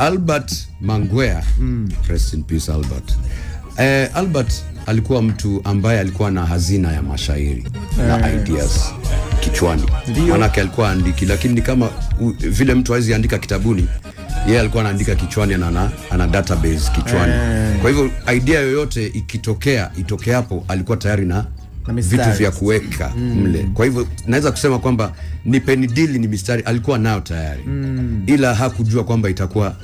Albert Mangwea, rest in peace Albert. Albert alikuwa mtu ambaye alikuwa na hazina ya mashairi na ideas kichwani, manake alikuwa andiki, lakini ni kama vile mtu hawezi andika kitabuni, yeye alikuwa anaandika kichwani na ana database kichwani. Kwa hivyo idea yoyote ikitokea itokeapo, alikuwa tayari na Na mistari. Vitu vya kuweka mle. Kwa hivyo naweza kusema kwamba Nipeni Deal ni mistari alikuwa nayo tayari, ila hakujua kwamba itakuwa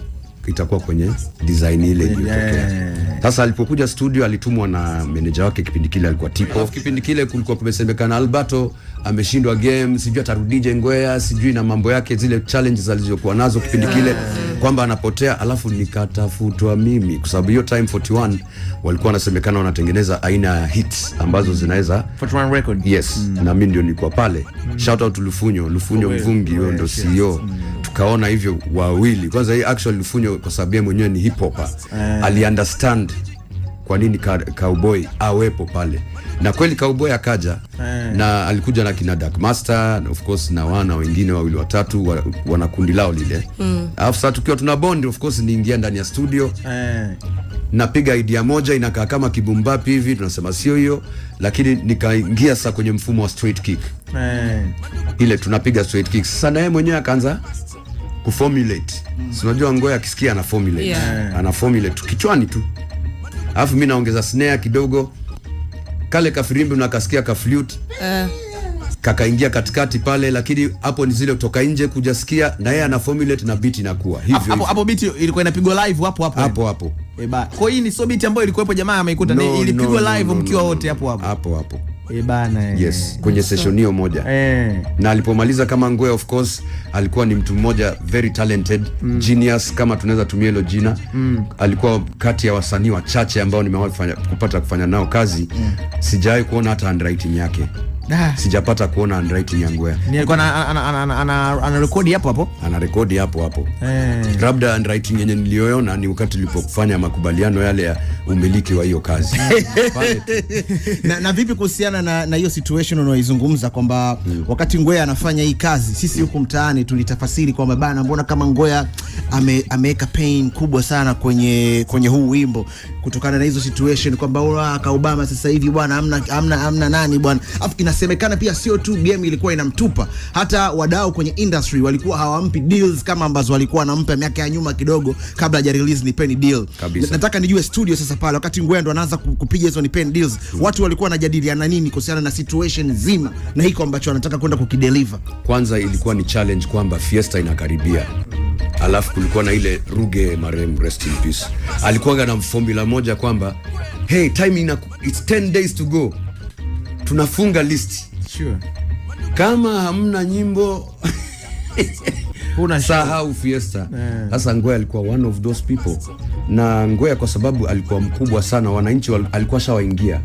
kwenye design ile iliyotokea. Sasa alipokuja studio, alitumwa na meneja wake, kipindi kile alikuwa Tipo. Kipindi kile kulikuwa kumesemekana Alberto ameshindwa game, sijui atarudije Ngwea, sijui na mambo yake, zile challenges alizokuwa nazo kipindi kile kwamba anapotea, alafu nikatafutwa mimi kwa sababu hiyo time 41 walikuwa wanasemekana wanatengeneza aina ya hits ambazo zinaweza 41 Record. Yes, na mimi ndio nilikuwa pale. Shout out to Lufunyo, Lufunyo Mvungi, huyo ndo CEO. Tukaona hivyo wawili. Kwanza hii actually Lufunyo, kwa sababu yeye mwenyewe ni hip hopper, ali understand kwa nini Cowboy awepo pale, na kweli Cowboy akaja na alikuja na kina Dark Master na of course na wana wengine wawili watatu wana kundi lao lile. Alafu sasa tukiwa tuna bond, of course niingia ndani ya studio, napiga idea moja inakaa kama kibumbapi hivi, tunasema sio hiyo, lakini nikaingia sasa kwenye mfumo wa straight kick, ile tunapiga straight kick. Sasa na yeye mwenyewe akaanza kuformulate, si unajua Ngoya akisikia ana formulate, ana formulate kichwani tu, alafu mi naongeza snare kidogo, kale kafirimbi unakasikia ka flute kakaingia katikati pale, lakini hapo ni zile kutoka nje kujasikia, na yeye ana formulate na beat inakuwa hivyo Hapo hivyo. hapo beat ilikuwa inapigwa live hapo hapo? Hapo hapo. Eh, ba. Kwa hiyo hii ni so beat ambayo ilikuwepo, jamaa ameikuta, No, ni ilipigwa no, no, live no, mkiwa no, wote no. hapo hapo? Hapo hapo. Eh, bana eh. Yes, kwenye session hiyo moja. Na alipomaliza kama Ngwea, of course alikuwa ni mtu mmoja very talented, genius kama tunaweza tumia hilo jina. Alikuwa kati ya wasanii wachache ambao nimewahi kupata kufanya nao kazi, sijawahi kuona hata handwriting yake. Da. Sijapata kuona handwriting ya Ngwea. Ni alikuwa ana rekodi hapo hapo. Ana rekodi hapo hapo. Labda handwriting yenye niliyoona ni wakati tulipofanya makubaliano yale ya umiliki wa hiyo kazi pale tu. Na vipi kuhusiana na hiyo situation unaoizungumza kwamba wakati Ngwea anafanya hii kazi, sisi huku mtaani tulitafasiri kwamba bana, mbona kama Ngwea ameweka pain kubwa sana kwenye huu wimbo kutokana na hizo situation kwamba Kaobama sasa hivi bwana hamna nani bwana. Afu inasemekana pia sio tu game ilikuwa inamtupa, hata wadau kwenye industry walikuwa hawampi deals kama ambazo walikuwa wanampa miaka ya nyuma kidogo kabla haja release Nipeni Deal. Kabisa. Nataka nijue studio sasa pale wakati Ngwea ndo anaanza kupiga hizo Nipeni Deals, watu walikuwa wanajadiliana nini kuhusiana na situation nzima na hiko ambacho wanataka kwenda kukideliver? Kwanza ilikuwa ni challenge kwamba Fiesta inakaribia, alafu kulikuwa na ile Ruge, marehemu, rest in peace, alikuwa na formula moja kwamba hey, time it's 10 days to go, tunafunga list, kama hamna nyimbo Huna sahau Fiesta. Sasa Ngwea alikuwa one of those people, na Ngwea kwa sababu alikuwa mkubwa sana, wananchi alikuwa shawaingia,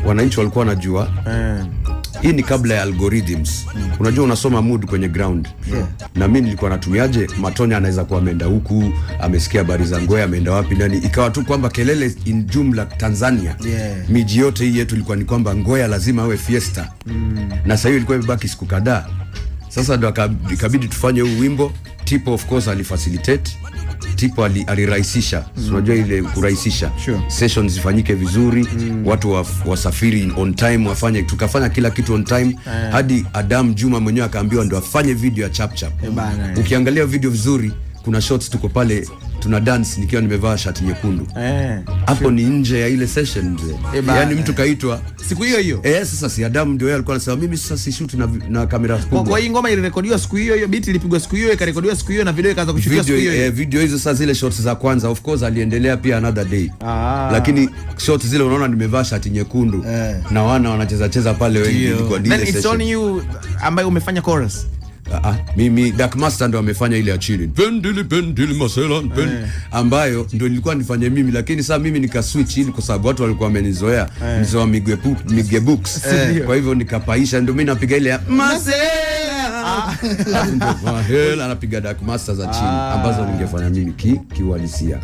wananchi walikuwa wanajua. Hii ni kabla ya algorithms. Unajua unasoma mood kwenye ground. Na mimi nilikuwa natumiaje, Matonya anaweza kuwa ameenda huku, amesikia habari za Ngwea, ameenda wapi nani, ikawa tu kwamba kelele in jumla Tanzania, miji yote hii yetu ilikuwa ni kwamba Ngwea lazima awe Fiesta. Na sasa hiyo ilikuwa imebaki siku kadhaa. Sasa ndo ikabidi tufanye huu wimbo. Tipo of course alifacilitate, Tipo alirahisisha, unajua ile kurahisisha sessions zifanyike vizuri, watu wasafiri on time, wafanye, tukafanya kila kitu on time, hadi Adam Juma mwenyewe akaambiwa ndo afanye video ya chap chap. Bana, eh. Ukiangalia video vizuri, kuna shots tuko pale tuna dance nikiwa nimevaa shati nyekundu. Hapo ni nje ya ile session, mzee. Bana. Yani mtu kaitwa Siku hiyo hiyo. Eh, sasa si Adam ndio yeye alikuwa anasema mimi sasa si shoot na kamera kubwa. Kwa hii ngoma ilirekodiwa siku hiyo hiyo, beat ilipigwa siku hiyo, ikarekodiwa siku hiyo na video ikaanza kushutiwa siku Video, hiyo hiyo. eh, video hizo sasa zile shots za kwanza, of course aliendelea pia another day. Lakini shots zile unaona nimevaa shati nyekundu na wana wanacheza cheza pale wengi, ilikuwa ni Then ile it's session. only you ambaye umefanya chorus? Ah, ah, mimi, Dark Master ndo amefanya ile ya chini, pendili pendili masela pen, ambayo ndo nilikuwa nifanye mimi, lakini sasa mimi nika switch ili kwa sababu watu walikuwa wamenizoea mzee wa Mige Books, kwa hivyo nikapaisha, ndo mimi napiga ile ya masela, alafu ndo Mahela anapiga Dark Master za chini ambazo ningefanya mimi kiuhalisia.